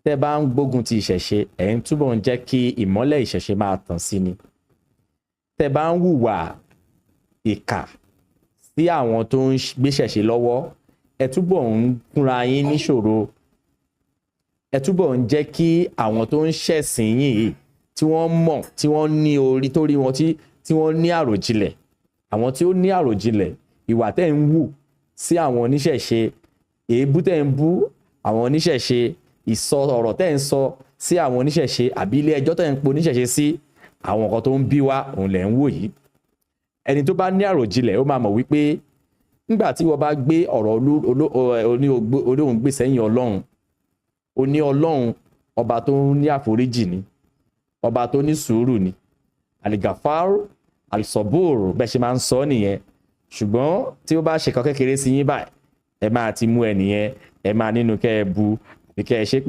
Tẹ́ bá ń gbógun ti ìṣẹ̀ṣe, ẹ̀ ń túbọ̀ ń jẹ́ kí ìmọ́lẹ̀ ìṣẹ̀ṣe máa tàn sí ni. Tẹ́ bá ń hùwà ìkà sí àwọn tó ń gbéṣẹ̀ṣe lọ́wọ́, ẹ túbọ̀ ń fúnra yín níṣòro. Ẹ túbọ̀ ń jẹ́ kí àwọn tó ń ṣẹ̀sìn yìí, tí wọ́n mọ̀, tí wọ́n ní orí tó rí wọn, tí wọ́n ní àròjinlẹ̀, àwọn tí ó ní àròjinlẹ̀, ìwà tẹ́ ń wù sí àwọn oníṣẹ̀ṣe, èébú tẹ́ ń bú àwọn oníṣẹ̀ṣe, ìsọ ọ̀rọ̀ tẹ́ ń sọ sí àwọn oníṣẹ̀ṣe, àbí ilé ẹjọ́ tẹ́ ń po oníṣẹ̀ṣe sí, àwọn nǹkan tó ń bí wá òun lẹ̀ ń wò yìí. Ẹni tó bá ní àròjinlẹ̀, ó máa mọ̀ wípé nígbà tí wọ́n bá gbé ọ̀rọ̀ olóhùn gbé sẹ́yìn Ọlọ́run, ó ní Ọlọ́run ọba tó ní àforíjì ni, ọba tó ní sùúrù ni, Al-Ghafar Al-Sabur, bẹ́ẹ̀ ṣe máa ń sọ nìyẹn. Ṣùgbọ́n tí ó bá ṣe kan kékeré sí yín báyìí, ẹ máa ti mú ẹnìyẹn, ẹ máa nínú kẹ́ ẹ bu àbí kẹ́ ẹ ṣépè.